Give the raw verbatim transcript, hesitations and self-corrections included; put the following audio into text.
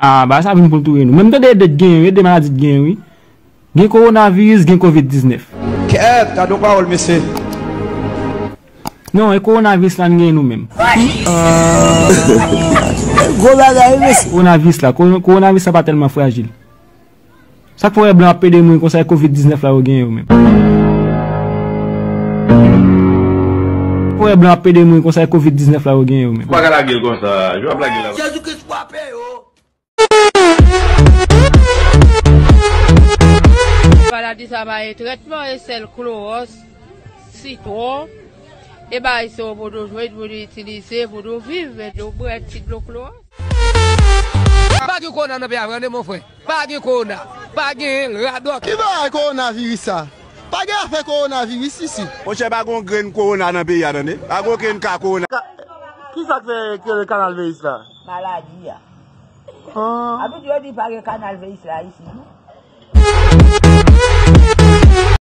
A, bagay sa vin pou l touye nou. Menm tande e de t genyen, wi, e de maladi t genyen, wi. Gen kowonaviris, gen kovid diznèf. Kèt, gade yon pawòl, mesye. Non, e kowonaviris la n genyen nou menm. Gwo bagay, wi, mesye. Kowonaviris la, kowo-, kowonaviris la pa tèlman frajil. Sa k fè w wè blan ap pede mouri konsa, e kovid diznèf la yo genyen yo menm. Sa k fè w wè blan ap pede mouri konsa, e kovid diznèf la yo genyen yo menm. Ou pa ka lage l konsa, jan w ap lage l la. Jezi Kris frape yo. Maladi sa pa gen trètman, e sèl klowòs, sitwon, e bagay sa yo pou nou jwenn, pou nou itilize, pou nou viv, men nou bwè ti dlo klowòs. Pa gen kowona nan peyi a vre, tande, mon frè. Pa gen kowona. Pa gen radòt. Ki bagay kowonaviris sa? Pa gen afè kowonaviris isi. Monchè, pa gen yon grenn kowona nan peyi a, tande. Pa gen okenn ka kowona. Ka-, ki sa k fè ke kanal Veyis la? Maladi a. Ah. Abitye yo di pa gen kanal Veyis la isi, non?